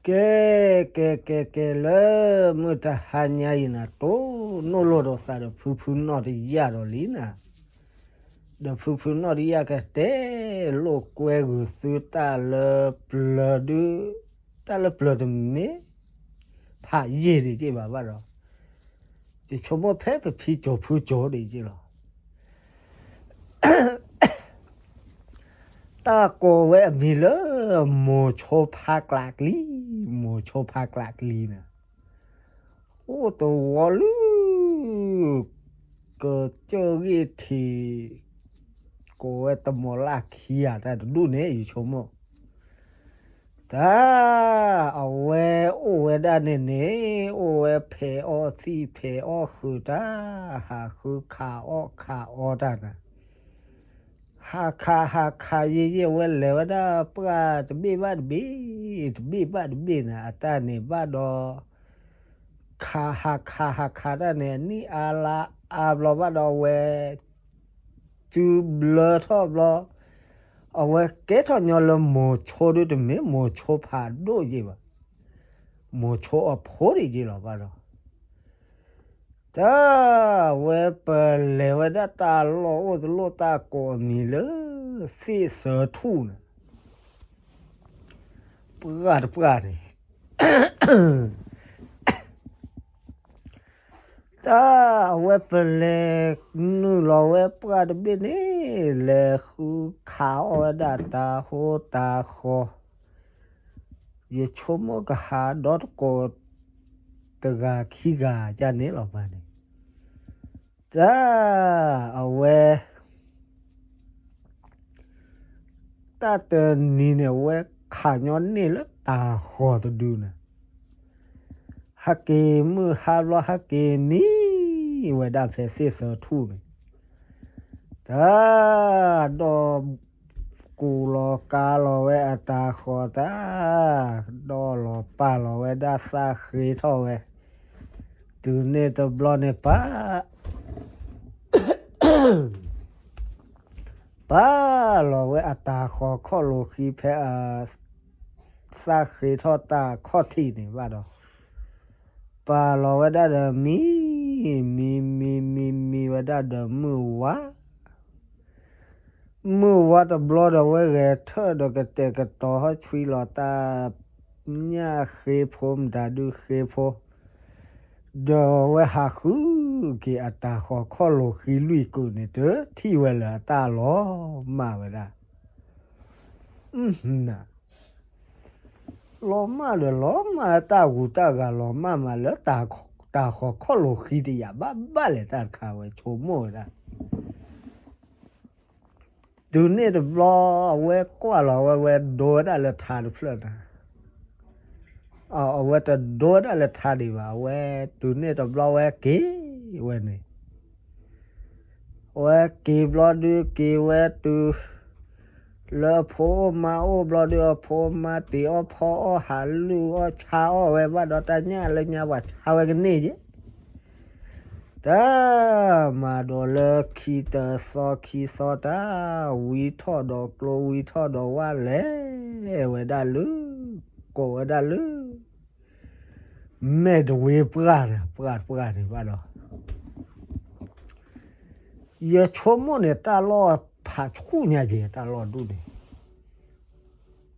ကဲ ကဲ ကဲ ကဲ လၢမုၢ်တဟါညါအံၤနၤ တိၢ်နီၣ်လိာ်ဒီးသးဒီးဖုဖုနီၣ်တယၣ်ဒီးလံနၤ, ဒီးဖုဖုနီၣ်တယၣ်ကတဲလိာ်ကွဲဂုာ်သုတၢ်လၢပျၢၤဒု, တၢ်လၢပျၢၤတမ့ၢ် ဖးယံာ်ဒံးက့ဘၣ်ဘၣ်ဒီး, ယဆိကမိၣ်ဖဲပဖံကၠိၤဖုကၠိၤဒံးက့လီၤ. တၢ်ကိးဝဲအမံၤလၢ မိၤဆိဖးကျးကျံ, မိၤဆိဖးကျးကျံန့ၣ်, အိၣ်တဝီလၢ ကစၢၢ်ဂ့ၢ်ထံး ကိးဝဲတမီၤလၢ်ခံဂၤတၢ်တဒူၣ်န့ၣ် ယဆိကမိၣ် တၢ် အဝဲအိၣ်ဝဲဒၣ်န့ၣ်န့ၣ် အိၣ်ဝဲဖဲးအီၣ်သံၣ်ဖဲးအီၣ်ဃုာ်တၢ်, ဟးဃုခးအီၣ်ခးအီတၢ်န့ၣ်, ဟးခးဟးခးယံာ်ယံာ် အဝဲလဲၤဝဲဒၣ်ပှၢ်တဘ့ၣ်ဘၣ်တဘ့ၣ်, တဘ့ၣ်ဘၣ်တဘ့ၣ်န့ၣ် အတၢ်န့ၣ်ဘၣ်ဒီး ခးဟးခးဟးခးတၢ်န့ၣ် အနံၣ်အါလါအါဘျီဘၣ်ဒီး အဝဲ စုဘျၢထီၣ်ဘျီ, အဝဲကဲထီၣ်ညီလၢမိၤဆိဒုတမ့ၢ်မိၤဆိဖးဒိၣ်ယ့ၢ်ဘၣ်, မိၤဆိအဖိဒံးယ့ၢ်လီၤဘၣ်ဒီး, တၢ် အဝဲပလဲၤဝဲဒၣ်တၢ်လီၢ်အိၣ်တလိၣ် တၢ်ကိးအမံၤလၢ သ့ၣ်သၢထူၣ်န့ၣ်, ပှၢ်တပှၢ်န့ၣ် တၢ် အဝဲပလဲၤနုာ်လီၤဝဲပှၢ်တဘ့ၣ်န့ၣ် လဲၤဃုခးအီၣ်ဝဲဒၣ်တၢ်ဟိတၢ်ဃီ, ယဆိကမိၣ်ကဟးဒီတကိးတဂၤခံဂၤဒ်န့ၣ်လီၤဘၣ်န့ၣ်, တၢ် အဝဲ တၢ်တနံၤန့ၣ် အဝဲခးညီန့ၢ်လၢတၢ်ဃီတဒုန့ၣ်, ဟဲက့ၤမုၢ်ဟါဘျီ ဟဲက့ၤမံဝဲဒၣ်ဖဲသ့ၣ်သၢထူၣ်န့ၣ်, တၢ် ဒီးကူးလီၤကါလီၤဝဲအတၢ်ဃီတၢ်, ဒီးလီၤပာ်လီၤဝဲဒၣ်သၣ်ဃ့ထီၣ်ဝဲ, တုၤန့ၣ်တဘျီန့ၣ် ပာ် ပာ်လီၤဝဲအတၢ်ဃီခီၣ်လိာ်ဃံဖဲအ သၣ်ဃ့ထီၣ်တၢ်ခီၣ်ထံးန့ၣ်ဘၣ်ဒီး, ပာ်လီၤဝဲဒၣ်ဒီးမံ, မံ မံ မံ မံဝဲဒၣ်ဒီးမုၢ်ဝါ, မုၢ်ဝါတဘျီဒီး ဝဲဂဲၤထၢၣ်ဒီးကတဲာ်ကတီၤဟီၣ်ဆွံလီၤတၢ် ညၣ်ဃ့ဖိ မတၤဒုဃ့ဖိ, ဒီးဝဲဟးဃုက့ၤအတၢ်ဃီခီၣ်လိာ်ဃံလွံၢ်ကုာ်န့ၣ် တထံၣ်ဝဲလၢအတၢ်လီၤမၢ်ဝဲဒၣ်, လီၤမၢ်ဒီးလီၤမၢ် တၢ်ဂူၤတၢ်ဂၤလီၤမၢ်မးလၢ တၢ်ဃီခီၣ်လိာ်ဃံတယာ်ဘၣ်ဘၣ်လဲၣ် တၢ်တခါဝဲဆိကမိၣ်ဝဲဒၣ် တုၤန့ၣ်တဘျီ အဝဲကွၢ်လီၤဝဲ ဝဲဒိဝဲဒၣ်လၢထါတဖျၢၣ်န့ၣ်, အဝဲတဒိဝဲဒၣ်လၢထါဒံးဘၣ် အဝဲတုၤန့ၣ်တဘျီဝဲက့ၤဝဲန့ၣ်, ဝဲက့ၤဘျီဒုးက့ၤဝဲတုၤ လၢအဖိအမါအိၣ်ဘျီဒုး အဖိအမါတ့ၤအီၣ်ဖီအီၣ် ဟးလုၢ်အီၣ်ဆါအီၣ်ဝဲဘၣ်ဒီး တၢ်ညၣ်လၢညါပှၤဆါဝဲကန့ၢ်ယဲ တၢ်မၤဒီးလၢခံတသီခံသီတၢ် ဝံထီၣ်ဒီးကျိ ဝံထီၣ်ဒီးဝၣ် လဲၤဝဲဒၣ်လၢ ကိးဝဲဒၣ်လၢ မဲာ်တဝ့ပှၢ်န့ၣ် ပှၢ်တပှၢ်န့ၣ်ဘၣ်ဒီး ယဆိကမိၣ်န့ၣ် တၢ်လီၢ်ဖးဆူၣ်ညါက့ၤ တၢ်လီၢ်ဒူၣ်န့ၣ်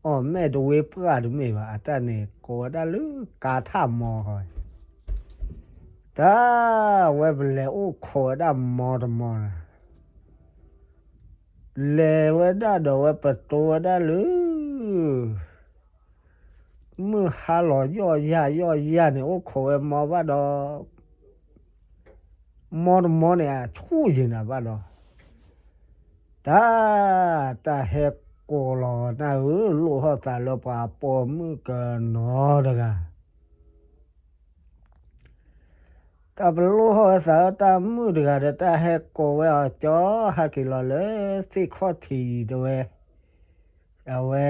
အီၤ မဲာ်တဝ့ပှၢ်တမ့ၢ်ဘၣ် အတၢ်န့ၣ် ကိးဝဲဒၣ်လၢကါထၣ်မီဃီ တၢ်ဝဲပလဲၤအိၣ်ခိးဝဲဒၣ်မီတမီန့ၣ် လဲၤဝဲဒၣ်ဒီးဝဲပတိဝဲဒၣ်လၢ မုၢ်ဟါလီၤယီၢ်ယၢ်ယီၢ်ယၢ်န့ၣ် အိၣ်ခိးဝဲမီဘၣ်ဒီး မီတမီန့ၣ် အဆူၣ်ယံၤနၤဘၣ်ဒီး တၢ် တၢ်ဟဲကိးလီၤနၢ်ဧၢ လိၣ်ထီၣ်သးလၢပှၤပိာ်မုၣ်ကနီၤတဂၤ တၢ်ပလိၣ်ထီၣ်ဝဲသးလၢတၢ်မုၣ်တဂၤဒီး တၢ်ဟဲကိးဝဲအီၤ ကၠီ ဟဲက့ၤလီၤလၢသ့ၣ်ခီၣ်ထံးတဲဝဲ အဝဲ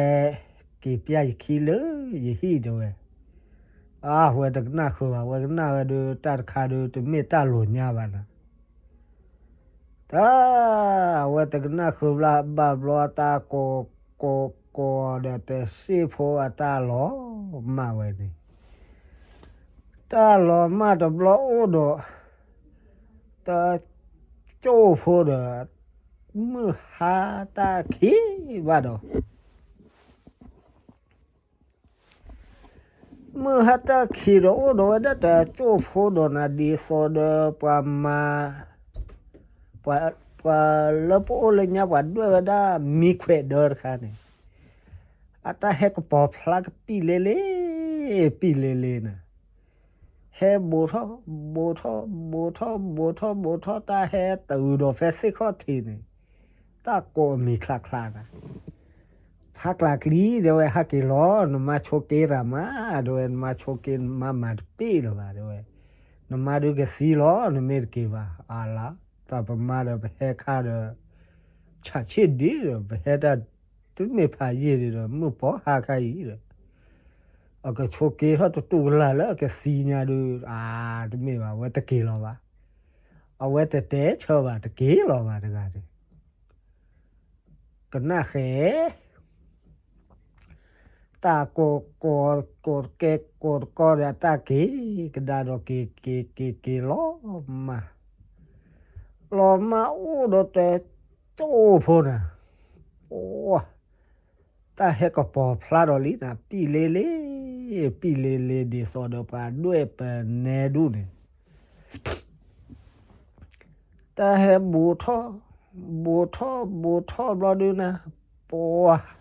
က့ၤပျၢ်ယခံလၢယဟံၣ်တဲဝဲ အဝဲတကနၣ်ဃုာ်ဘၣ် အဝဲကနၣ်ဝဲဒီး တၢ်တခါဒီး တမ့ၢ်တၢ်လိၤညါဘၣ်နၤ တၢ် အဝဲတကနၣ်ဃုာ်ဘၣ် ဘၣ်ဘျီတၢ်ကိး ကိး ကိးဒီးတစ့ၣ်ဖိအတၢ်လီၤမၢ်ဝဲန့ၣ်, တၢ်လီၤမၢ်တဘျီအိၣ်ဒီး တကၠိၢ်ဖိဒီး မုၢ်ဟါတၢ်ခံးဘၣ်ဒီး မုၢ်ဟါတၢ်ခံးဒီးအိၣ်ဒီးဝဲဒၣ်တကၠိၢ်ဖိဒီးနၤ ဒ်သိးဒီးပှၤမၤ, ပှၤ, ပှၤလၢပအိၣ်လၢညါပှၤဒွဲၣ်ဝဲဒၣ်မံခွဲးဒၢတခါန့ၣ်, အတၢ်ဟဲကပီၤဖျါကပံၣ်လ့လ့, ပံၣ်လ့လ့နၤ, ဟဲဘူးထီၣ်, ဘူးထီၣ်, ဘူးထီၣ်, ဘူးထီၣ်, ဘူးထီၣ် တၢ်ဟဲတုၤဒီးဖဲသ့ၣ်ခီၣ်ထံးန့ၣ်, တၢ်ကိးအမံၤချါချါနၤ ဖးကျးကျံ တဲဝဲ ဟးက့ၤလီၤ, နမါဆိးက့တၢ်မး, တဲဝဲ နမါဆိးက့နမါမၤတပ့ၢ်လၢၤဘၣ် တဲဝဲ, နမါဒုးကသံလီၤ နမ့ၢ်တက့ၤဘၣ်, အလါ, တၢ်ပမါဒီးပဟဲခါဒီး ဆးဆ့ၣ်ဒ့ဒီး ပဟဲတၢ် တမ့ၢ်ဖးယံာ်ဒံးဒီး မုၢ်ပီၤဟါခါအံၤဒီး အကဆိးက့ထီၣ်တတူၢ်ကလာ်လၢအကသံညါဒုး, အါ, တမ့ၢ်ဘၣ် အဝဲတက့ၤလီၤဘၣ်, အဝဲတတဲဆၢဘၣ် တက့ၤလီၤဘၣ်တဂၤန့ၣ် ကနၣ်ဃဲ တၢ်ကိး, ကိး, ကိးတကဲ ကိးတကီဒီးအတၢ်က့ၤကဒါဒီးက့ၤ က့ၤ က့ၤ က့ၤလီၤမၢ်, လီၤမၢ်အိၣ်ဒီးတကၠိၢ်ဖိနၤ, တၢ်ဟဲကပီၤဖျါဒီးလံနၤ ပံၣ်လ့လ့, ပံၣ်လ့လ့ ဒ်သိးဒီးပှၤဒွဲၣ်ပနဲဒူၣ်န့ၣ် တၢ်ဟဲဘူးထီၣ်, ဘူးထီၣ် ဘူးထီၣ်ဘျီဒုနၤ, ပှၤ,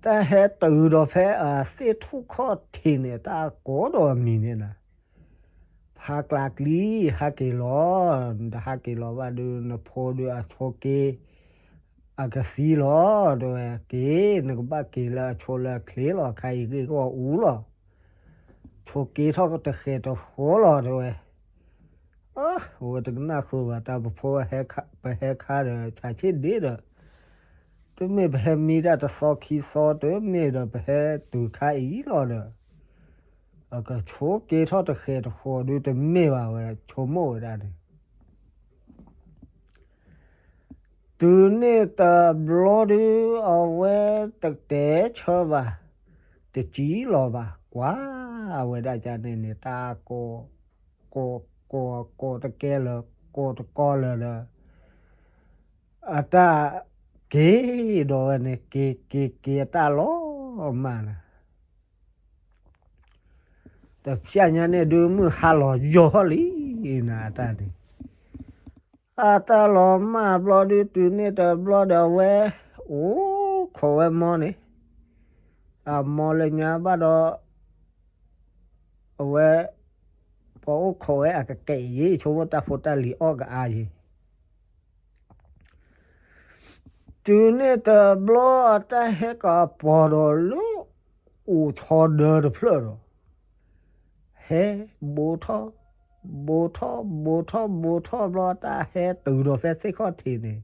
တၢ်ဟဲတုၤဒီးဖဲအသ့ၣ်ထူၣ်ခီၣ်ထံးန့ၣ် တၢ်ကိးဒီးအမံၤန့ၣ်နၤ, ဖးကျးကျံ ဟးက့ၤလီၤ, နတဟးက့ၤလီၤဘၣ်ဒုး နဖိဒုးအဆိးက့ အကသံလီၤ တဲဝဲ, က့ၤ နကဘၣ်က့ၤလၢအဆိလၢအချ့လီၤ ခါအံၤဂ့ၢ်ဂီၢ်အူလီၤ, ဆိးက့ထီၣ်တဃဲၤတဃီလီၤ တဲဝဲ, အဝဲတကနၣ်ဃုာ်ဘၣ် တၢ်ပဖိ ပဟဲခါဒီး ဆးဆ့ၣ်ဒ့ဒီး တမ့ၢ်ပဟဲမံတၢ်တသီခံသီ တမ့ၢ်ဒီးပဟဲတုၤခါအံၤလီၤဒီး အကဆိးက့ထီၣ်တဃဲၤတဃီဒုးတမ့ၢ်ဘၣ်ဝဲ ဆိကမိၣ်ဝဲဒၣ်န့ၣ် တုၤန့ၣ်တဘျီဒုး အဝဲတတဲဆၢဘၣ်, တစံလီၤဘၣ် ကွၢ်ဝဲဒၣ်ကန့ၣ်န့ၣ် တၢ်ကိး, ကိး, ကိး, ကိးတကဲလၢၤ ကိးတကီလၢၤဒီး အတၢ်က့ၤဒီးဝဲန့ၣ် က့ၤ က့ၤ က့ၤ အတၢ်လီၤမၢ်နၤ တဖျၢၣ်ညါန့ၣ်ဒုး မုၢ်ဟါလီၤယီၤလံနၤ အတၢ်န့ၣ်, အတၢ်လီၤမၢ်ဘျီဒုး တုၤန့ၣ်တဘျီဒီး အဝဲအိၣ်ခိးဝဲမီန့ၣ်, အမီလၢညါဘၣ်ဒီး အဝဲ ပှၤအိၣ်ခိးဝဲအကကဲအံၤ ဆိကမိၣ်တၢ်ဖိတၢ်လံၤအီၣ်ကအါယံၤ တုၤန့ၣ်တဘျီ အတၢ်ဟဲကပီၤဒီးလၢ အိၣ်ဆီဒၢတဖျၢၣ်ဒီး ဟဲဘူးထီၣ်, ဘူးထီၣ် ဘူးထီၣ် ဘူးထီၣ်ဘျီ တၢ်ဟဲတုၤဒီးဖဲသ့ၣ်ခီၣ်ထံးန့ၣ်,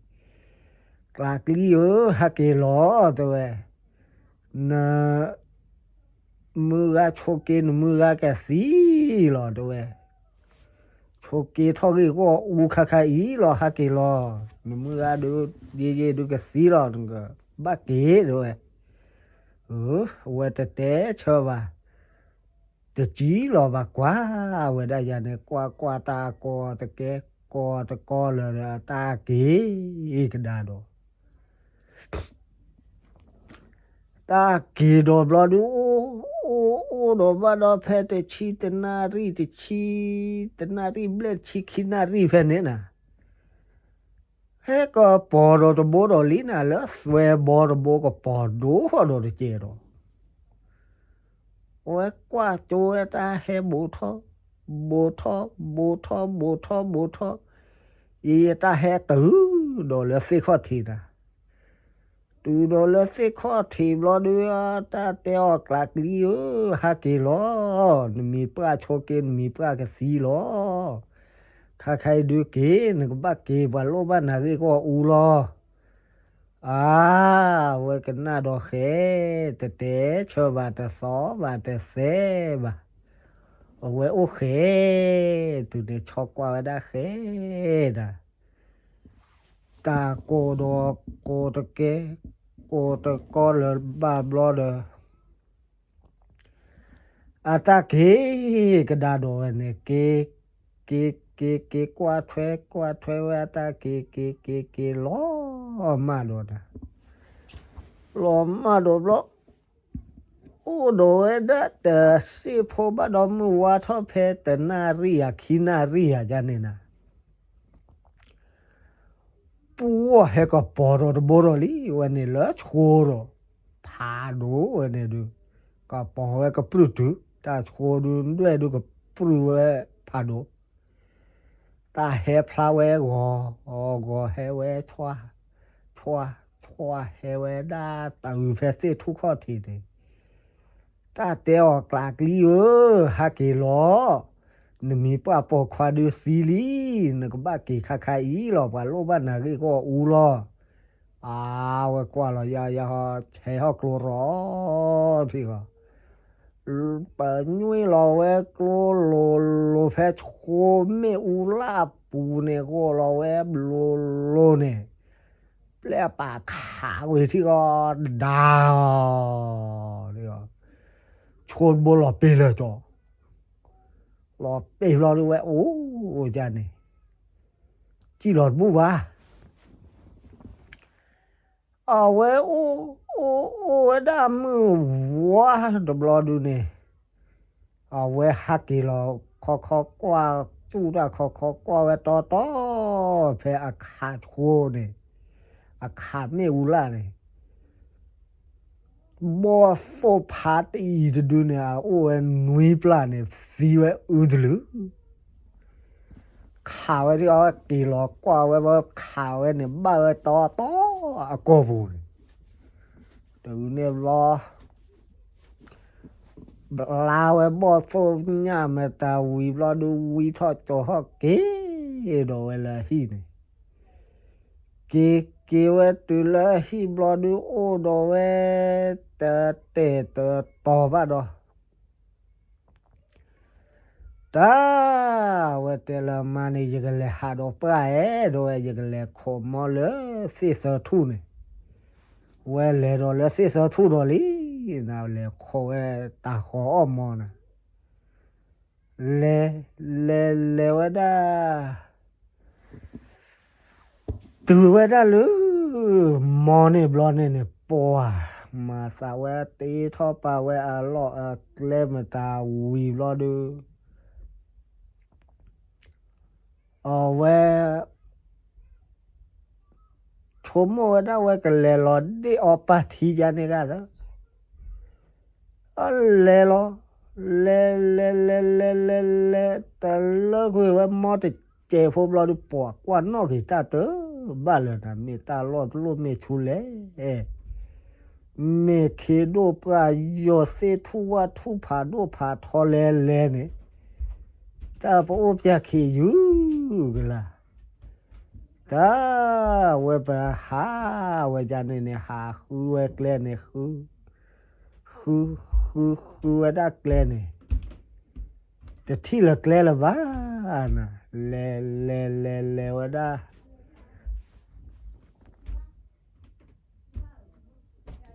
ကျးကျံဧၢ ဟးက့ၤလီၤ တဲဝဲ, န မုၢ်ဂၤဆိးက့ နမုၢ်ဂၤကသံလီၤ တဲဝဲ, ဆိးက့ထီၣ်ဂ့ၢ်ဂီၢ်အူခါခါအံၤလီၤ ဟးက့ၤလီၤ, နမုၢ်ဂၤဒုး ယ့ၢ်ယ့ၢ်ဒုးကသံလီၤ နကဘၣ်က့ၤ တဲဝဲ, အဝဲတတဲဆၢဘၣ်, တစံလီၤဘၣ်ကွၢ်ဝဲဒၣ်ယၤန့ၣ် ကွၢ်ကွၢ်တၢ်ကိးတကဲ ကိးတကီလၢၤဒီးတၢ်က့ၤကဒါဒီး တၢ်က့ၤဒီးဘျီဒုး အိၣ်, အိၣ်, အိၣ်ဒီးဘၣ်ဒီးဖဲတဆံတနၣ်ရံၣ် တဆံ, တနၣ်ရံၣ်ဘျဲၣ် တဆံခံနၣ်ရံၣ်ဖဲန့ၣ်နၤ, ဟဲကပီၤဒီးတဘိဒီးလံနၤ လၢသွဲဘီတဘိကပီၤဒိၣ်ဃီဒီးတကဲးဒီး အဝဲကွၢ်ကၠိဝဲတၢ်ဟဲဘူးထီၣ်, ဘူးထီၣ်, ဘူးထီၣ်, ဘူးထီၣ်, ဘူးထီၣ်, ယံာ်ယံာ်တၢ်ဟဲတုၤဒီးလၢသ့ၣ်ခီၣ်ထံးနၤ, တုၤဒီးလၢသ့ၣ်ခီၣ်ထံးဘျီဒုး တၢ်တဲအီၤကျးကျံဧၢ, ဟးက့ၤလီၤ, နမံၤပှၢ်ဆိးက့ နမံၤပှၢ်ကသံလီၤ, ခါခါအံၤဒုးက့ၤ နကဘၣ်က့ၤ ပှၤလိၣ်ဘၣ်နၤဂ့ၢ်ဂီၢ်အူလီၤ အါ, အဝဲကနၣ်ဒီးဃဲ, တတဲဆၢဘၣ်တသီဘၣ်တသဲဘၣ်, အဝဲအိၣ်ဃဲ, တုၤန့ၣ်ဆီကွၢ်ဝဲဒၣ်ဃဲဒၣ်, တၢ်ကိးဒီးကိးတကဲ, ကိးတကီလၢၤဘၣ်ဘျီဒီး အတၢ်က့ၤကဒါဒီးဝဲန့ၣ် က့ၤ, က့ၤ, က့ၤ, က့ၤကွၢ်ထွဲ, ကွၢ်ထွဲဝဲအတၢ်က့ၤ, က့ၤ, က့ၤ, က့ၤလီၤမၢ်ဒီးတၢ်, လီၤမၢ်ဒီးဘျီ အိၣ်ဒီးဝဲဒၣ်တစ့ၢ်ဖိဘၣ်ဒီး မုၢ်ဝါထီၣ်ဖဲတနၣ်ရံၣ်ဧါ ခံနၣ်ရံၣ်ဧါဒ်န့ၣ်နၤ ပှၢ်ဟဲကပီၤဒီးတဘိဒီးလံ ဝဲန့ၣ်လၢဆိဒီး ဖးဒိၣ်ဝဲန့ၣ်ဒုး ကပီၤဝဲကပြုၢ်တုၤ တၢ်ဆိဒုး ဒွဲၣ်ဒုးကပြုၢ်ဝဲဖးဒိၣ် တၢ်ဟဲဖျါဝဲဂီၤ, ဂီၤဟဲဝဲဆွါ, ဆွါ, ဆွါဟဲဝဲဒၣ်တၢ်အုးဖဲသ့ၣ်ထူၣ်ခီၣ်ထံးန့ၣ် တၢ်တဲအီၤ ကျးကျံဧၢ, ဟးက့ၤလီၤ, နမံၤပှၢ်ပိာ်ခွါဒုးသံလံ, နကဘၣ်က့ၤခါခါအံၤလီၤ, ပှၤလိၣ်ဘၣ်နၤဂ့ၢ်ကီၢ်အူလီၤ. အဝဲကွၢ်လီၤယါယါဟီ ဆဲးဟီၣ်ကျိရီထံဂီၤ ပညွံလီၤဝဲကျိလိၤလိၤဖဲဆိမ့ၣ်အူလၣ်ပူၤန့ၣ် ဂီၢ်လီၤဝဲဘျိလိၤန့ၣ် ပျဲၢ်အပာ်ခးဝံၤထံဂီၤ ဒၣ်အီၤ ဆိတဘိလီၤပ့ၤလၢာ်ကၠီ လီၤပ့ၤဘျီဒုးဝဲအိၣ်ဒ်န့ၣ် စံၣ်လီၤတဘူၣ်ဘၣ် အဝဲအိၣ်, အိၣ်, အိၣ်ဝဲဒၣ်မုၢ်ဝါတဘျီဒုးန့ၣ် အဝဲဟးက့ၤလီၤ ခီခီကွၢ်, စူၣ်တၢ်ခီခီကွၢ်ဝဲတီတီ ဖဲအခးဆိန့ၣ်, အခးမ့ၣ်အူလၣ်န့ၣ် ဘီၣ်သိၣ်ဖးတအံၤတဒုန့ၣ် အအိၣ်ဝဲနွံပျၢ်န့ၣ် သံဝဲအုတလုာ် ခးဝဲဒ်အဝဲက့ၤလီၤကွၢ်ဝဲ ဝဲခးဝဲန့ၣ် ဘၣ်ဝဲတီတီအကီၢ်ပူၤန့ၣ် တအုန့ၣ်ဘျီ ဘျါဝဲဘီၣ်သိၣ်ညၣ်မတၤဝံၤဘျီဒုး ဝံထီၣ်ကၠီၤဟီၣ်က့ၤဒီးဝဲလၢဟံၣ်န့ၣ်, က့ၤက့ၤဝဲတုၤလၢဟံၣ်ဘျီဒုး အိၣ်ဒီးဝဲ တတဲာ်တတီၤဘၣ်ဒီး တၢ်, ဝဲတဲလၢမါန့ၣ် ယကလဲၤဟးဒီးပှၢ်အဲၣ်ဒိးဝဲ ယကလဲၤခိးမီလၢသ့ၣ်သၢထူၣ်န့ၣ်, ဝဲလဲၤဒီးလၢသ့ၣ်သၢထူၣ်ဒီးလံ, နလဲၤခိးဝဲတၢ်ဃီၤအီၣ်မီနၤ, လဲၤ, လဲၤလဲၤဝဲဒၣ် တုၤဝဲဒၣ်လၢ မီန့ၣ်ဘျီန့ၣ်န့ၣ် ပှၤ မၤသးဝဲတ့ထီၣ်ပာ်ဝဲအလီၢ်အကျဲမတၤဝံၤဘျီဒုး အဝဲ ဆိကမိၣ်ဝဲဒၣ်ဝဲကလဲၤလီၤဒ့ၣ်အီပာ်ထံယါန့ၣ်ဂၤလၢ အလဲၤလီၤ, လဲၤ လဲၤ လဲၤ လဲၤ လဲၤ လဲၤ တလၢကွံာ်ဝဲမီတစဲးဖိဘျီဒုး ပှၤကွၢ်နီၣ်က့ၤတၢ်တဘၣ်လၢၤနၤ မ့ၢ်တၢ်လီၢ်တလီၢ်မ့ၢ်ဆူလဲၣ်, မ့ၢ်ခ့ဒိၣ်ပှၢ်ယီၤသ့ၣ်ထူၣ်ဝၣ်ထူၣ်ဖးဒိၣ်ဖးထီလဲၤလဲၤန့ၣ်, တၢ်ပအိၣ်ပျၢ်ခံးယုၢ်ကလါ တၢ် ဝဲပဟးဝဲဒၣ်န့ၣ်န့ၣ် ဟးဃုဝဲကျဲန့ၣ် ဃု, ဃု, ဃု, ဃုဝဲဒၣ်ကျဲန့ၣ်, တထံၣ်လၢၤကျဲလၢၤဘၣ်နၤ, လဲၤ လဲၤ လဲၤ လဲၤဝဲဒၣ်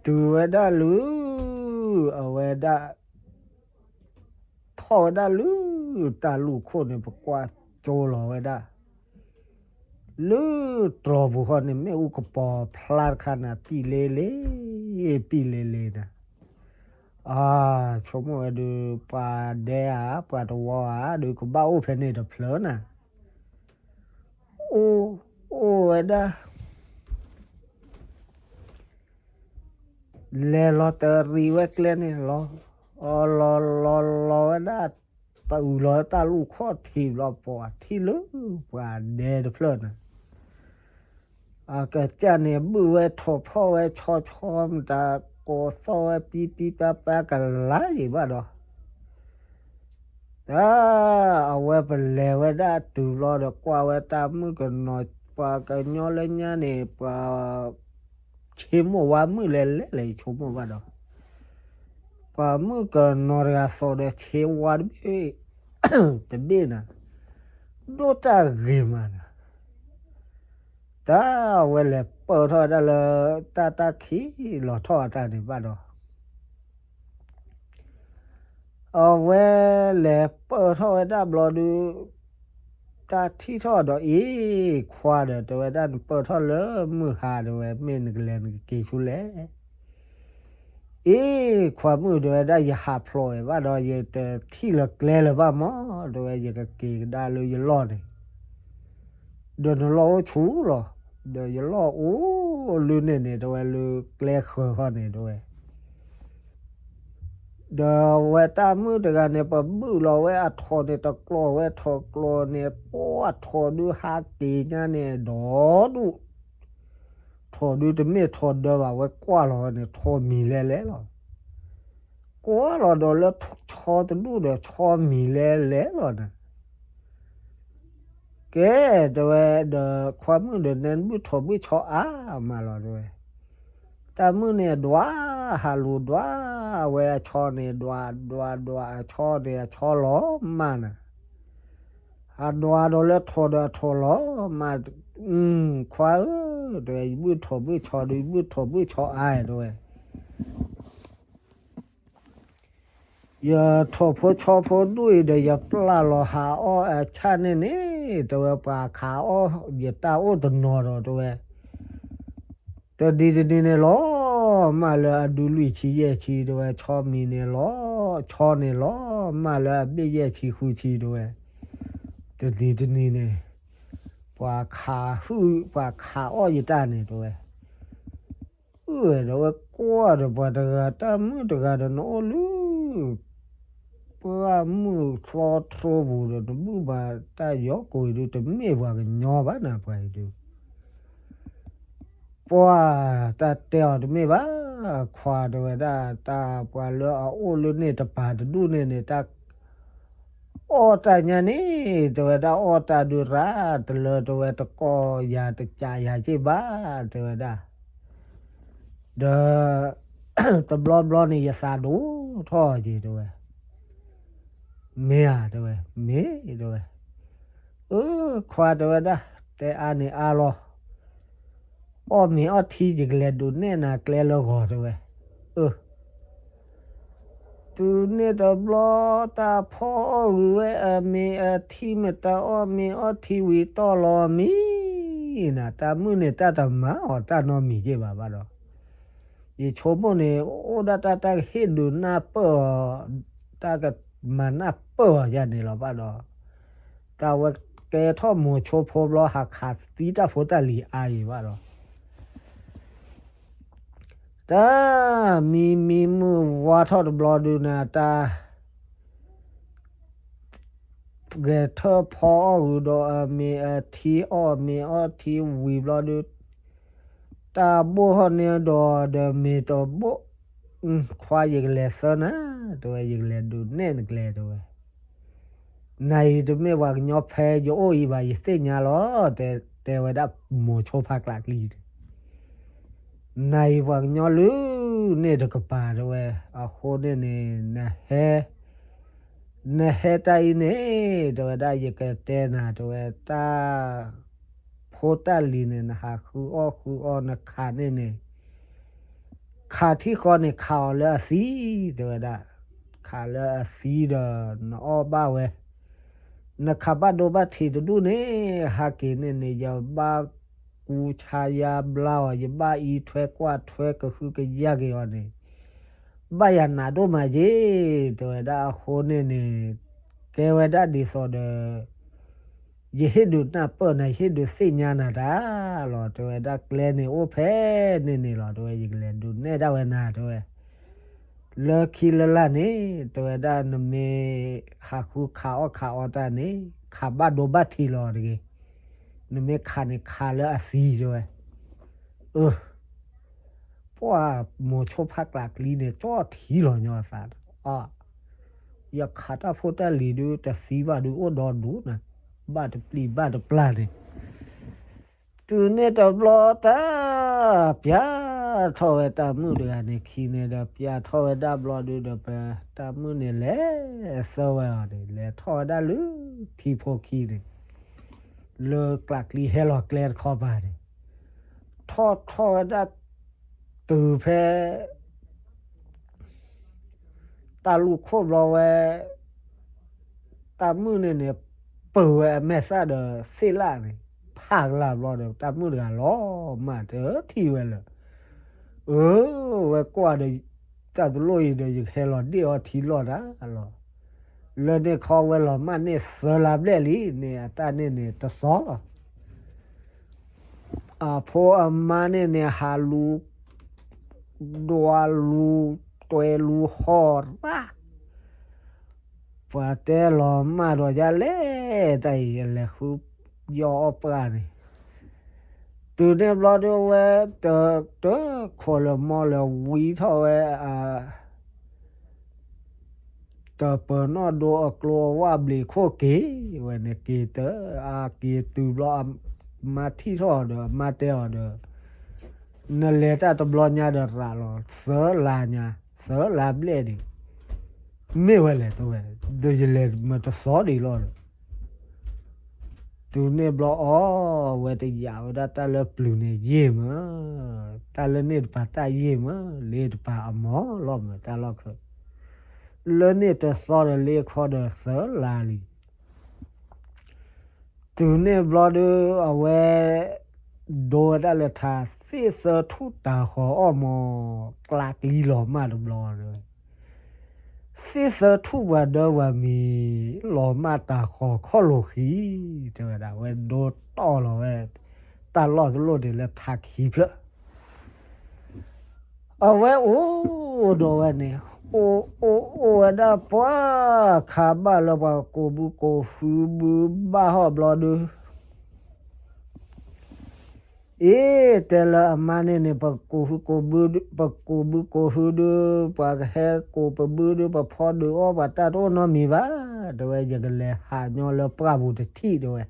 တုၤဝဲဒၣ်လၢ အဝဲဒၣ် ထီၣ်ဝဲဒၣ်လၢ တၢ်လူၢ်ခိၣ်န့ၣ် ပကွၢ်ကၠိလီၤဝဲဒၣ် လၢတြီၤပူၤဃီန့ၣ် မ့ၣ်အူကပီၤဖျါတခါနၤ ပံၣ်လ့လ့, ပံၣ်လ့လ့နၤ, အါ ဆိကမိၣ်ဝဲဒုး ပှၤဒဲဧါ ပှၤတဝီဧါ ဒုးကဘၣ်အိၣ်ဖဲန့ၣ်တဖျၢၣ်နၤ, အိၣ်, အိၣ်ဝဲဒၣ် လဲၤလီၤတရံးဝဲကျဲန့ၣ်လီၤ, အလီၤလီၤလီၤဝဲဒၣ် တအုးလီၤတၢ်လူၢ်ခီၣ်ထံးဘျီ ပှၤထံၣ်လၢ ပှၤဒဲတဖျၢၣ်န့ၣ်, အကစၢ်န့ၣ် ဘုၣ်ဝဲထိးဖီၣ်ဝဲဆီဆီမတၤ ကိးသီၣ်ဝဲပံပံပၢ်ပၢ်ကလါယံၤဘၣ်ဒီး တၢ် အဝဲပလဲၤဝဲဒၣ်တုၤဘျီဒီး ကွၢ်ဝဲတၢ်မုၣ်ကနီၤ ပှၤကညီလၢညါန့ၣ် ပှၤ ဆ့မိၣ်ဝါမုၣ်လဲၤလဲၤလဲၤ ယဆိကမိၣ်ဘၣ်ဒီး ပှၤမုၣ်ကနီၤတဂၤသိးဒီးဆ့ဝါတဘ့ၣ် တဘ့ၣ်နၤ ဒိၣ်တၢ်ဂ့ၤမးနၤ တၢ် တၢ်အဝဲလဲၤပၢၢ်ထီၣ်ဝဲဒၣ်လၢ တၢ်တၢ်ခံးလီၤထီၣ်အတၢ်န့ၣ်ဘၣ်ဒီး အဝဲလဲၤပၢၢ်ထီၣ်ဝဲဒၣ်ဘျီဒုး တၢ်ထံၣ်ထီၣ်ဒီး အ့ ခွါဒီး တဲဝဲဒၣ် နပၢၢ်ထီၣ်လၢမုၢ်ဟါ တဲဝဲ မ့ၢ်နကလဲၤနကက့ၤဆူလဲၣ်. အ့ ခွါမုၣ် တဲဝဲဒၣ် ယဟးဖျိးဝဲဘၣ်ဒီး ယတထံၣ်လၢကျဲလၢၤဘၣ်မး တဲဝဲ ယကက့ၤကဒါလၢယလီၢ်န့ၣ် ဒီးနလီၢ်အိၣ်ဆူၣ်လီၤ. ဒီးယလီၢ်အိၣ်လၢန့ၣ်န့ၣ် တဲဝဲ လၢကျဲဃၢၤဃီန့ၣ် တဲဝဲ ဒီးအဝဲတၢ်မုၣ်တဂၤန့ၣ် ပဘုၣ်လီၤဝဲအထိးန့ၣ် တကျီၤဝဲထိးကျီၤန့ၣ် ပှၤထိးဒုးဟးက့ၤညါန့ၣ် ဒီဒူၣ် ထိးဒုးတမ့ၢ်ထိးဒၢဘၣ် ဝဲကွၢ်လီၤဝဲန့ၣ် ထိးမံၤလဲၤလဲၤလီၤ. ကွၢ်လီၤဒီးလၢဆီတဒူၣ်ဒီး ဆီမံၤလဲၤလဲၤလီၤနၤ. ကဲ တဲဝဲ ဒီးခွါမုၣ်ဒီး နဲနဘုၣ်ထိးဘုၣ်ဆီအါမးလီၤ တဲဝဲ. တၢ်မုၣ်န့ၣ်ဒွး ဟးလူၤဒွးဝဲအဆီန့ၣ် ဒွးဒွးဒွးအဆီန့ၣ် အဆီလီၤမၢ်နၤ. အဒွးဒီးလၢထိးဒီးအထိးလီၤမၢ်, ခွါဧၢ, တဲဝဲ ယဘုၣ်ထိးဘုၣ်ဆီဒီး ယဘုၣ်ထိးဘုၣ်ဆီအါ တဲဝဲ ယထိးဖိဆီဖိဒူၣ်အံၤဒီး ယပျၢ်လီၤဟးအီၣ်အဆၣ်န့ၣ်န့ၣ်, တဲဝဲ ပှၤခးအီၣ်ယတၢ်အိၣ်တနီၤဒီး တဲဝဲ, တနံၤတနံၤန့ၣ်လီၤမၢ်လၢအဒုလွံၢ်ဆံယဲၢ်ဆံ တဲဝဲ, ဆီမံၤန့ၣ်လီၤ, ဆီန့ၣ်လီၤမၢ်လၢအဘ့ၣ်ယဲၢ်ဆံဃုဆံ တဲဝဲ, တနံၤတနံၤန့ၣ် ပှၤခးဟုၣ် ပှၤခးအီၣ်ယတၢ်န့ၣ် တဲဝဲ အၢ ဒီးဝဲကွၢ်ဒီးပှၤတဂၤ တၢ်မုၣ်တဂၤဒီး နအိၣ်လၢ ပှၢ်မုၢ်သီထြိပူၤဒီး နဘုၣ်ဘၣ်တၢ်ယီၤကိာ်အံၤဒုး တမ့ၢ်ပှၤကညီဘၣ်နၤ ပှၤအံၤဒုး, ပှၤတၢ်တဲအီၤတမ့ၢ်ဘၣ်, ခွါတဲဝဲဒၣ် တၢ်ပှၤလၢအအိၣ်လၢန့ၣ်တပၤတဒူၣ်န့ၣ်န့ၣ် တၢ် အီၣ်တၢ်ညါန့ၣ် တဲဝဲဒၣ် အီၣ်တၢ်ဒုးရၣ်တလၢ တဲဝဲ တကိးယၤတကးယၤက့ၢ်ဘၣ် တဲဝဲဒၣ်, ဒီး တဘျီဘျီန့ၣ် ယသးဒိၣ်ထီၣ်က့ၤ တဲဝဲ, မ့ၢ်ဧါ တဲဝဲ, မ့ၢ် တဲဝဲ, အၢ ခွါတဲဝဲဒၣ် တဲအါန့ၣ်အါလီၤ အီၣ်မ့ၤအီထံ ယကလဲၤဒုးနဲၣ်နၤကျဲလၢဂီၤ တဲဝဲ, အၢ တုၤန့ၣ်တဘျီ တၢ်ဖီအီၣ်ဂုာ်ဝဲအမ့ၤအထံ မ့ၢ်တၢ်အီၣ်မ့ၤအီထံဝံၤတီၢ်လီၤမံၤနၤ, တၢ်မုၣ်န့ၣ် တၢ်တမၤအီၤတၢ်နီတမံၤက့ၢ်ဘၣ်ဘၣ်ဒီး, ယဆိကမိၣ်န့ၣ် အိၣ်ဒၣ်တၢ် တၢ်ကဟ့ၣ်ဒုးနၢ်ပၢၢ်အီၤ, တၢ်ကမၤနၢ်ပၢၢ်အီၤယၤန့ၣ်လီၤဘၣ်ဒီး, တၢ်ဝဲကဲထီၣ်မိၤဆိဖိဘျီ ဟးခးသံတၢ်ဖိတၢ်လံၤအါအံၤဘၣ်ဒီး တၢ်မံမံမုၢ်ဝါထီၣ်တဘျီဒုးနၤ တၢ် ဂဲၤထၢၣ်ဖီအီၣ်ဂုာ်ဒီးအမ့ၤအထံ အီၣ်မ့ၤအီထံဝံၤဘျီဒုး, တၢ်ဘိၣ်ဟီၣ်န့ၢ်ဒီး ဒီးမ့ၤတဘိၣ်, ခွါယကလဲၤသၢနၤ တဲဝဲ ယကလဲၤဒုးနဲၣ်နကျဲ တဲဝဲ နၤအံၤတမ့ၢ်ပှၤကညီဖဲယအိၣ်အံၤဘၣ် ယသ့ၣ်ညါလီၤ တဲဝဲဒၣ်မိၤဆိဖးကျးကျံန့ၣ်, နၤအံၤပှၤကညီလၢန့ၣ်တကပၤ တဲဝဲ, အဃိန့ၣ်န့ၣ် နဟဲ နဟဲတၢ်အံၤန့ၣ် တဲဝဲဒၣ် ယကတဲနၤ တဲဝဲ တၢ် ဖိတၢ်လံၤန့ၣ် နဟးဃုအီၣ်ဃုအီနခးန့ၣ်န့ၣ် ခးထံဃီန့ၣ် ခးအီၤလၢအသံ တဲဝဲဒၣ်, ခးလၢအသံဒီး နအီၣ်ဘၣ်ဝဲ, နခးဘၣ်ဒိဘၣ်ထံးတဒူၣ်န့ၣ် ဟးက့ၤန့ၣ်န့ၣ် ယဘၣ်ကူဆါယါဘျါအီၤ ယဘၣ်အံးထွဲကွၢ်ထွဲကဟုကယာ်က့ၤအီၤန့ၣ် ဘၣ်ယၤနးဒိၣ်မးက့ၢ် တဲဝဲဒၣ် အဃိန့ၣ်န့ၣ် ကဲဝဲဒၣ်ဒ်သိးဒီး ယဟ့ၣ်ဒုးနၢ်ပၢၢ်နၤ ယဟ့ၣ်ဒုးသ့ၣ်ညါနၤတၢ်လီၤ တဲဝဲဒၣ် ကျဲန့ၣ်အိၣ်ဖဲန့ၣ်န့ၣ်လီၤ တဲဝဲ ယကလဲၤဒုးနဲၣ်ဒၣ်ဝဲနၤ တဲဝဲ လၢခံလၢလာ်န့ၣ် တဲဝဲဒၣ် နမ့ၢ်ဟးဃုခးအီၣ်ခးအီတၢ်န့ၣ် ခးဘၣ်ဒိဘၣ်ထံးလီၤတဂ့ၤ, နမ့ၢ်ခးန့ၣ်ခးလၢအသံ တဲဝဲ, အၢ ပှၢ်မိၤဆိဖးကျးကျံန့ၣ် ကၠီၣ်ထံလီၤညီအသး, အါ ယခးတၢ်ဖိတၢ်လံၤဒုး တသံဘၣ်ဒုးအိၣ်ဒီဒူၣ်နၤ, ဘၣ်တပျံၤဘၣ်တပျၢ်န့ၣ်, တုၤန့ၣ်တဘျီတၢ် ပျးထီၣ်ဝဲတၢ်မုၣ်တဂၤန့ၣ် ခံန့ၣ်ဒီး ပျးထီၣ်ဝဲဒၣ်ဘျီဒုးဒီး ပတၢ်မုၣ်န့ၣ် လဲၤသၢဝဲအီၤန့ၣ် လဲၤထီၣ်ဝဲဒၣ်လၢထံဖိခံန့ၣ် လၢကျးကျံဟဲလီၤကျဲတခီပၤန့ၣ် ထီၣ်ထီၣ်ဝဲဒၣ်တုၤဖဲ တၢ်လူၢ်ခိၣ်ဘျီဝဲ တၢ်မုၣ်န့ၣ်န့ၣ် ပၢၤဝဲအမဲာ်သၣ်ဒီးသ့ၣ်လၣ်န့ၣ် ဖးကလၤဘျီဒီး တၢ်မုၣ်တဂၤလီၤမၢ်တထံၣ်ဝဲလၢၤ. အၢ ဝဲကွၢ်ဒီး တၢ်တလိၣ်အံၤဒီး ယကဟဲလီၤဒ့ၣ်အီထံလီၢ်တၢ်လီၤ. လၢန့ၣ်ခီဝဲလီၤမၢ်န့ၢ်သၢလါဘျဲၣ်လံန့ၣ် အတၢ်န့ၣ်န့ၣ်တသီလီၤ. အဖိအမါန့ၣ်န့ၣ် ဟးလူၤ ဒွးလူၤ တွဲလူၤဟီၣ်ရၣ်, ပှၤတဲလီၤမၢ်ဒီးယၤလဲၣ် တၢ်အံၤလဲၤဃု ယီၢ်အီၣ်ပှၢ်န့ၣ်, တုၤန့ၣ်ဘျီဒုးဝဲ တ တခိးလၢၤမီလၢၤဝံထီၣ်ဝဲ တပၢၤနီၣ်ဒိအကျိအဝၣ်ဘျံးခိၣ်က့ၤဝဲန့ၣ် က့ၤတၢ်အက့ၤတုၤဘျီ အမါထံၣ်ထီၣ်အီၤဒီး အမါတဲအီၤဒီး နလဲၤတၢ်တဘျီညါဒီးရးလီၤ သၢလါညါ သၢလါဘျဲၣ်ဒံး မ့ၢ်ဝဲလဲၣ်တဝဲ ဒီးယလဲၤမတသီဒံးလီၤဒီး တုၤန့ၣ်ဘျီအီၤ ဝဲတယာ်ဝဲဒၣ်တၢ်လၢပျုၤန့ၣ်ယ့ၢ်မး, တၢ်လၢန့ၣ်တပၤတၢ်ယ့ၢ်မး, လ့တပၤအမီၤလီၤမး တၢ်လီၢ်ခၢၣ်, လၢန့ၣ်တသီဒီးလ့ခီဒီးသၢလါလံ. တုၤန့ၣ်ဘျီဒုး အဝဲ ဒိဝဲဒၣ်လၢထါ သ့ၣ်သၢထူၣ်တၤဃီၤအီၣ်မီၤ ကျးကျံလီၤမၢ်တဘျီဒုး သ့ၣ်သၢထူၣ်ပှၤဒၢပှၤမံၤ လီၤမၢ်တၤဃီၤခီၣ်လိာ်ဃံ, တဲဝဲဒၣ် အဝဲဒိတီၢ်လီၤဝဲ တၢ်လီၢ်တလိၣ်န့ၣ်လၢထါခံဖျၢၣ် အဝဲအိၣ်ဒီးဝဲန့ၣ် အိၣ်အိၣ်အိၣ်ဝဲဒၣ်ပှၤခးဘၣ်လၢပှၤကိးဘုကိးဟုဘုဘၣ်ဟီၣ်ဘျီဒုး အ့ တဲလၢအမါန့ၣ်န့ၣ် ပကိးဟုကိးဘု ပကိးဘုကိးဟုဒုး ပှၤကဟဲကိးပဘုဒုး ပဖီဒုးအီၣ်ပှၤတၢ်တအိၣ်နီတမံၤဘၣ်, တဲဝဲ ယကလဲၤဟးညီလၢပှၢ်ပူၤတထံၣ် တဲဝဲ.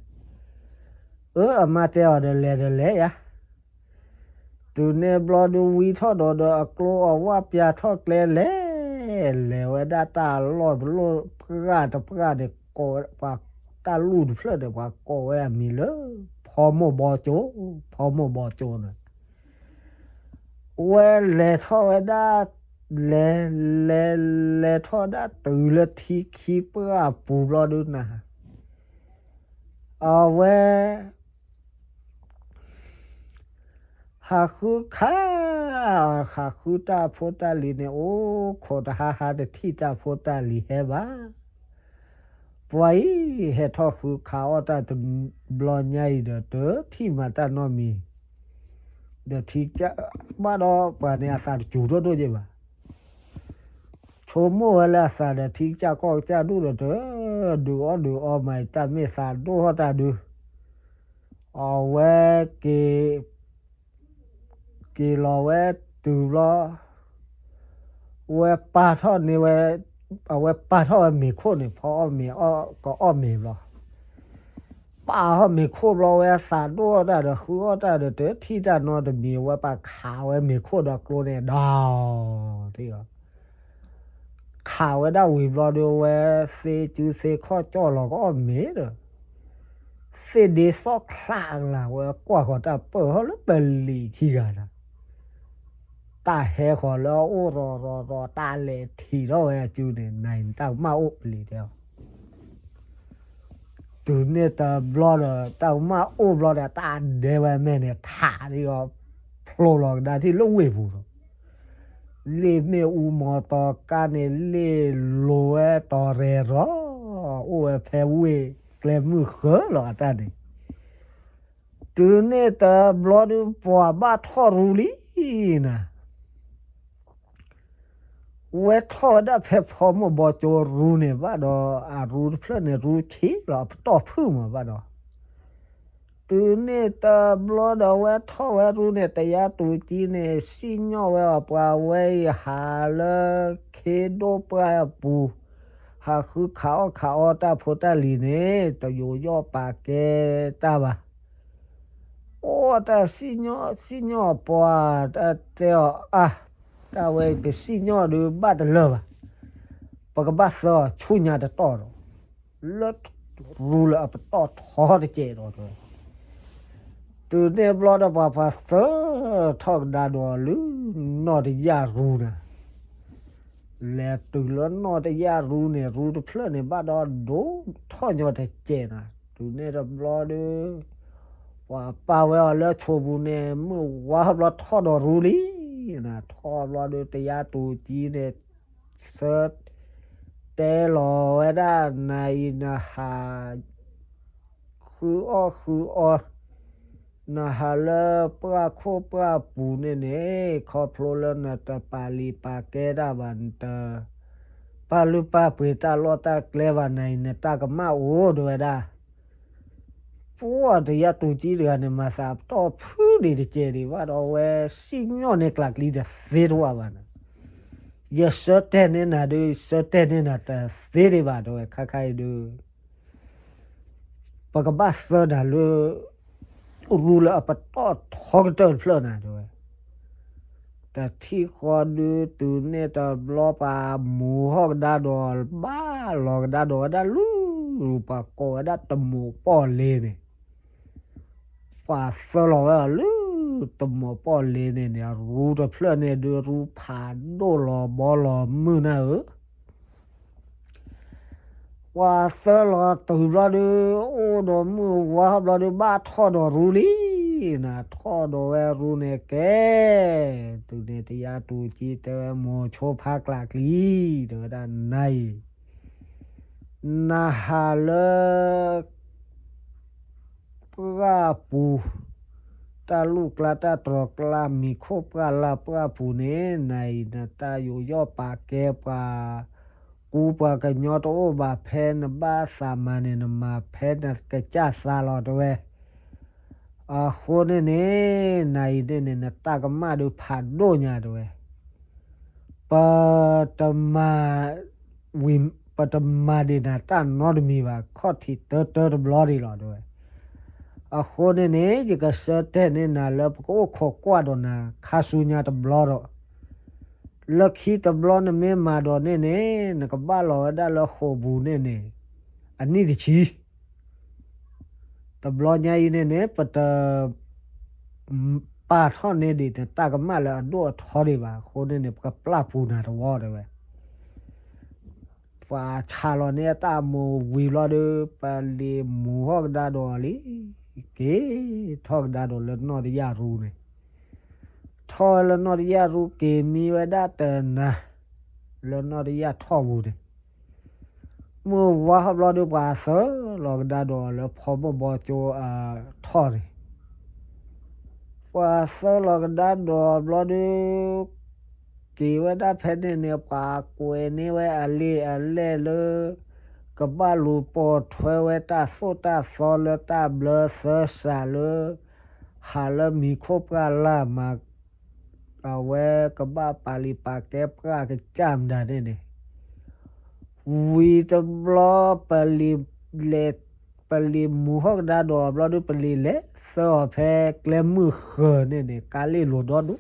အၢ အမါတဲအီၤဒီး လဲၤဒီးလဲၤယါ တုၤန့ၣ်ဘျီဒုးဝံထီၣ်ဒီးဒီးအကျိအဝၣ်ပၠးထီၣ်ကျဲလဲၣ်, လဲၤဝဲဒၣ်တၢ်လီၢ်တလိၣ်ပှၢ်တပှၢ်န့ၣ် ကိးပှၤတၢ်လူၢ်တဖျၢၣ်န့ၣ် ပှၤကိးဝဲအမံၤလၢ ဖီမိၢ်ဘီကၠိ, ဖီမိၢ်ဘီကၠိန့ၣ် ဝဲလဲၤထီၣ်ဝဲဒၣ် လဲၤလဲၤလဲၤထီၣ်ဒၣ်တုၤလၢထံခံပှၢ်ပူၤဘျီဒုးနၤ အဝဲ ဟးဃုခး ဟးဃုတၢ်ဖိတၢ်လံၤန့ၣ် အိၣ်ခိးတဟါဟါတထံၣ်တၢ်ဖိတၢ်လံၤဟဲဘၣ်. ပှၤအံၤ ဟဲထီၣ်ဃုခးအီၣ်တၢ်တဘျီညါအံၤဒီး တထံၣ်မၤတၢ်နီတမံၤ ဒီးထံကစၢ်ဘၣ်ဒီးပှၤန့ၣ်အသးတစူၤဒိၣ်ဒိၣ်ယဲဘၣ်. ဆိကမိၣ်ဝဲလၢအသးဒီးထံကစၢ်ကီၢ်ကစၢ်ဒူၣ်ဒီးတ ဒုးအီၣ်ဒုးအီမး တၢ်မ့ၢ်သးဒိၣ်ထီၣ်တၢ်ဒုး အဝဲက့ၤ က့ၤလီၤဝဲတုၤဘျီ ဝဲပာ်ထီၣ်န့ၢ်ဝဲ အဝဲပာ်ထီၣ်ဝဲမ့ၤခိၣ်န့ၣ် ဖီအီၣ်မ့ၤအီၣ်ကအီၣ်မ့ၤဘျီ ပာ်ထီၣ်မ့ၤခိၣ်ဘျီဝဲသးဒိၣ်ထီၣ်တၢ်ဒီး ဃုအီၣ်တၢ်ဒီးတထံၣ်တၢ်နီတမံၤ ဝဲပာ်ခးဝဲမ့ၤခိၣ်ဒီးကျိန့ၣ်ဒီး ခးဝဲဒၣ်ဝံၤဘျီဒီး ဝဲသ့စုသ့ခီၣ်ကၠီၣ်လီၤကအီၣ်မ့ၤဒီး သ့ၣ်ဒ့သီၣ်ချးကလၤဝဲကွၢ်ဃီၤတၢ်ပၢၢ်ဟီၣ်လၢပလံၤခံဂၤဒီး တၢ်ဟဲဃီၤလၢအအိၣ်ရီၤရီၤရီၤ တၢ်လဲၤထံးထီၣ်ဝဲအစုန့ၣ် နတၢ်ကမၣ်အိၣ်ပလံၤတဲအီၤ တုၤန့ၣ်တဘျီဒီး တၢ်ကမၣ်အိၣ်ဘျီဒီး တၢ်ဒဲဝဲမဲာ်န့ၣ် ထးဒ်အီၤ ဖျိလီၤကဒါထံၣ်လၢဝ့ၢ်ပူၤဒီး လ့ၣ်မ့ၣ်အူမီၤတီၤကါန့ၣ် လ့ၣ်လိၤဝဲတီၤရဲၣ်ရီၤ အိၣ်ဝဲဖဲဝ့ၢ်ကျဲမုၢ်ဃၢၤလီၤအတၢ်န့ၣ် တုၤန့ၣ်တဘျီဒုးပှၤဘၣ်ထီၣ်ရူလံနၤ ဝဲထီၣ်ဝဲဒၣ်ဖဲဖီမိၢ်ဘီကၠိရူန့ၣ်ဘၣ်ဒီး အရူတဖျၢၣ်န့ၣ် ရူဆံးလီၤ အပတီၢ်ဖုၣ်မးဘၣ်ဒီး တုၤန့ၣ်တဘျီဒီးဝဲထီၣ်ဝဲရူန့ၣ် တယါတူၤကံန့ၣ် စံၣ်ညီၣ်ဝဲအီၤ ပှၤဝဲအံၤဟးလၢခ့ဒိၣ်ပှၢ်အပူၤ ဟးဃုခးအီၣ်ခးအီတၢ်ဖိတၢ်လံၤန့ၣ် တယိးယီၣ်ပာ်ကဲတၢ်ဘၣ် အိၣ်တၢ်စံၣ်ညီၣ်စံၣ်ညီၣ်ပှၤ တၢ်တဲအီၤအါ တၢ်ဝဲအံၤပစံၣ်ညီၣ်ဒုးဘၣ်တလၢာ်ဘၣ် ပကဘၣ်သၢအီၤဆူညါတတီၢ်ဒီး လၢရူလၢအပတီၢ်ထီတကဲးဒီးတဲဝဲ တုၤန့ၣ်ဘျီဒီးပှၤပှၤသၢထီၣ်ကဒါဒီးလၢနီၢ်တယၢ်ရူနၤ, လဲၤတုၤလၢနီၢ်တယၢ်ရူန့ၣ် ရူတဖျၢၣ်န့ၣ် ဘၣ်ဒီးဒိၣ်ထီၣ်ညီတစဲးနၤ. တုၤန့ၣ်တဘျီဒီး ပှၤပာ်ဝဲအီၤလၢဆိပူၤန့ၣ် မုၢ်ဝါဘျီထီၣ်ဒီးရူလံနၤ. ထီၣ်ဘျီဒီး တယၢ်တူၤကံန့ၣ် ဆၢတဲလီၤဝဲဒၣ် နၤအံၤနဟး ဃုအီၣ်ဃုအီ နဟးလၢပှၢ်ခိၣ်ပှၢ်ပူၤန့ၣ်န့ၣ် ခီဖျိလၢနတပာ်လုၢ်ပာ်ကဲတၢ်ဘၣ်, နတပာ်လုၢ်ပာ်ပှ့ၤတၢ်လီၢ်တၢ်ကျဲဘၣ်, နၤအံၤနတၢ်ကမၣ်အိၣ် တဲဝဲဒၣ်. ပှၢ်တယၢ်တူၤကံတဂၤန့ၣ် မၤသးပတီၢ်ဖုဒံးတကဲးဒံးဘၣ်ဒီး ဝဲစံၣ်ညီၣ်န့ၢ်ကျးကျံတသ့တအိၣ်ဘၣ်နၤ. ယဆၢတဲာ်န့ၢ်နၤဒုး ဆၢတဲာ်န့ၢ်နၤတသ့ဒံးဘၣ် တဲဝဲ. ခါခါအံၤဒုး ပကဘၣ်သၢနၤလၢ ရူလၢအပတီၢ်ထီကတၢၢ်တဖျၢၣ်နၤ တဲဝဲ. တထံၣ်ဃီဒုး တုၤန့ၣ်တဘျီ ပှၤမူၤဟီၣ်ကဒါဒီး ဘၣ်လီၤကဒါဒီးဝဲဒၣ်လၢ ပှၤကိးဝဲဒၣ်တမိးပီၣ်လ့န့ၣ်, ပှၤသၢလီၤဝဲအီၤလၢတမိးပီၣ်လ့န့ၣ်န့ၣ် ရူတဖျၢၣ်န့ၣ်ဒုး ရူဖးဒိၣ်လီၤဘီလီၤမုၢ်နၤဧၢ. ပှၤသၢလီၤတုၤဘျီဒုး အိၣ်ဒီးမုၢ်ဝါဘျီဒုး ဘၣ်ထီၣ်ဒီးရူလံနၤ. ထီၣ်ဒီးဝဲရူန့ၣ်ကဲ, တုၤန့ၣ်တယၢ်တူၤကံတဲဝဲ မိၤဆိဖါကျးကျံ တဲဝဲဒၣ် နၤအံၤ နဟးလၢ ပှၢ်ပူၤ, တၢ်လူၢ်ကျါတၢ်တြီၤကျါ မံၤခိၣ်ပှၢ်လၢ်ပှၢ်ပူၤန့ၣ် နၤအံၤနတၢ်ယူးယီၣ်ပာ်ကဲပှၤကူပှၤကညီတအိၣ်ဘၣ်. ဖဲနဘၣ်သးမၤန့ၣ် နမၤဖဲနကစၢ်သးလီၤ တဲဝဲ. အဃိန့ၣ်န့ၣ် နၤအံၤန့ၣ်န့ၣ် နတၢ်ကမၣ်ဒုးဖးဒိၣ်ညါ တဲဝဲ. ပတမၤ ဝံၤ ပတမၤဒံးနၤတၢ်နီတမံၤဘၣ်, ခီၣ်ထံးတၢတၢတဘျီဒံးလီၤ တဲဝဲ. အဃိန့ၣ်န့ၣ် ယကဆၢတဲာ်န့ၢ်နၤလၢပကအိၣ်ခိးကွၢ်ဒီးနၤ ခါဆူညါတဘျီဒီး, လၢခံတဘျီနမ့ၢ်မၤဒီးန့ၣ်န့ၣ် နကဘၣ်လီၤဝဲဒၣ်လၢဃိာ်ပူၤန့ၣ်န့ၣ် အနံၣ်တဆံ တဘျီညါအံၤန့ၣ်န့ၣ် ပတ ပာ်ထီၣ်န့ၢ်ဒံးနတၢ်ကမၣ်လၢအဒိၣ်အထီဒံးဘၣ်. အဃိန့ၣ်န့ၣ် ပကပျၢ်ပူၤနၤတဝီ တဲဝဲ. ပှၤဆးလီၤန့ၢ်အတၢ်အမိၢ်ဝံၤဘျီဒီး ပလံၤမူၤဟီၣ်ကဒါဒီးလံ, က့ၤထီၣ်ကဒါဒီးလၢနီၢ်တယၢ်ရူန့ၣ်, ထီၣ်ဝဲလၢနီၢ်တယၢ်ရူ က့ၤမံဝဲဒၣ်တနၤ လၢနီၢ်တယၢ်ထီၣ်ပူၤန့ၣ် မုၢ်ဝါဟီၣ်ဘျီဒီး ပှၤသၢလီၤကဒါဒီးလၢဖီမိၢ်ဘီကၠိအထီၣ်န့ၣ်, ပှၤသၢလီၤကဒါဒီးဘျီဒီး က့ၤဝဲဒၣ်ဖဲန့ၣ်န့ၣ် ပှၤကွဲးန့ၢ်ဝဲအလံာ်အလဲၢ်လၢ ကဘၣ်လူၤပိာ်ထွဲဝဲတၢ်သိၣ်တၢ်သီလၢတၢ်ဘျၢသၢစးလၢ ဟးလၢမံၤခိၣ်ပှၢ်လၢ်မၤ အဝဲကဘၣ်ပာ်လုၢ်ပာ်ကဲပှၢ်ကစၢ်မတၤန့ၣ်န့ၣ်, ဝံၤတဘျီ ပလံၤလဲၤ ပလံၤမူၤဟီၣ်ကဒါဒီးဘျီဒီး ပလံၤလဲၤသၢအီၤဖဲကျဲမုၢ်ဃၢၤန့ၣ်န့ၣ် ကါလ့ၣ်လိၤဒီဒူၣ်,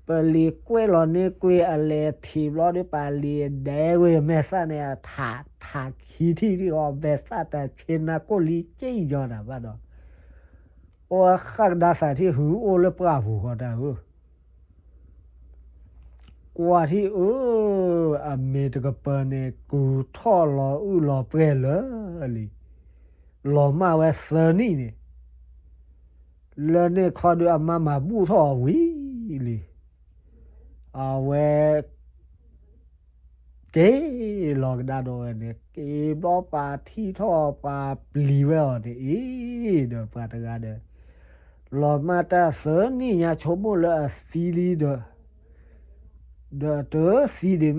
ပလံၤကွဲၢ်လီၤန့ၢ်ကွံာ်အလဲၤထံးဘျီဒီး ပလံၤဒဲဝဲမဲာ်သၣ်န့ၣ် အထးထးခံထံၣ်ဒံးအီၤ မဲာ်သၣ်တဆ့နါကိၣ်လံက့ယီၤနၤဘၣ်ဒီး အိၣ်ဃၣ်ကဒါသးထံၣ် ဟုအိၣ်လၢပှၢ်ပူၤဃီတၢ်ဧၢ, ကွၢ်ထံၣ်အၢ အမ့ၢ်တကပၤန့ၣ် ကူၤထီၣ်လီၤအုၣ်လီၤပှဲၤလၢာ်လံ, လီၤမၢ်ဝဲသၢနံၣ်န့ၣ်, လၢန့ၣ်ခီဒုးအမါမၤဘူၣ်ထီၣ်အီၤဝံၤလံ, အဝဲ က့ၤလီၤကဒါဒီးဝဲန့ၣ် က့ၤဘျီပှၤထံၣ်ထီၣ်ပှၤပျံၤဝဲအီၤန့ၣ်အံၤဒီး ပှၤတဂၤဒီး လီၤမၢ်တၢ်သၢနံၣ်ညါ ဆိကမိၣ်လၢအသံလံဒီး ဒီးတသံဒံး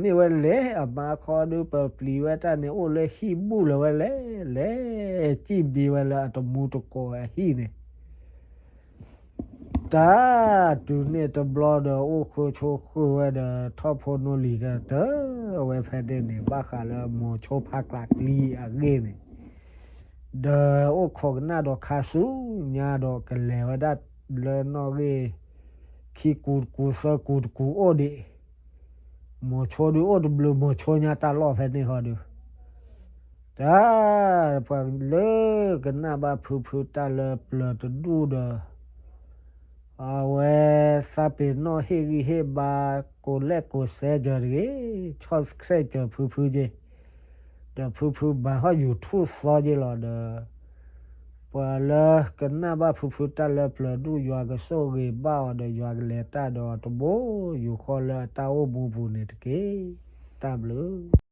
မ့ၢ်ဝဲလဲၣ်, အမါခီဒုးပပျံၤဝဲတၢ်န့ၣ် အိၣ်လၢဟံၣ်ဘူၣ်လၢၤဝဲလဲၣ်, လဲၤစံၣ်ဘံဝဲလၢအတမူတကိးအဟံၣ်န့ၣ် တၢ် တုၤန့ၣ်တဘျီဒီး အိၣ်ဃုဆိဃုဝဲဒီး ထီၣ်ဖိနီၢ်လံၤကတၢၢ်ဝဲဖဲန့ၣ်န့ၣ် ဘၣ်ဃးလၢမိၤဆိဖါကျးကျံအဂ့ၢ်န့ၣ်, ဒီးအိၣ်ခိးကနၣ်ဒီးခါဆူညါဒီး ကလဲၤဝဲဒၣ်လၢနီၣ်ဂံၢ် ခံကူတကူသၢကူတကူအိၣ်ဒံး, မိၤဆိဒုးအိၣ်တဘျုး မိၤဆိညါတၢ်လီၢ်ဖဲန့ၣ်ဃီဒုး တၢ်ပှၤလၢကနၣ်ဘၣ်ဖုဖုတၢ်လၢပျၢၤတဒူၣ်ဒီး အဝဲသးပ့ၤနီၣ်ဟ့ၣ်ဂံၢ်ဟ့ၣ်ဘါ ကိးလဲၣ်ကိးစဲကၢၤတဂ့ၤ, subscribe ကၢၤဖုဖုက့ၤ, ဒီးဖုဖုမၤဟီၣ် YouTube သီက့ၤလီၤဒီး ပှၤလၢကနၣ်ဘၣ်ဖုဖုတၢ်လၢပျၢၤဒူၣ် ယွၤကဆိၣ်ဂ့ၤဘၣ်အီၤဒီး ယွၤကလဲၤတၢ်ဒီးအီၤတဘိယူၢ်ဃီလၢအတၢ်အိၣ်မူပူၤန့ၣ်တက့ၢ်. တၢ်ဘျုး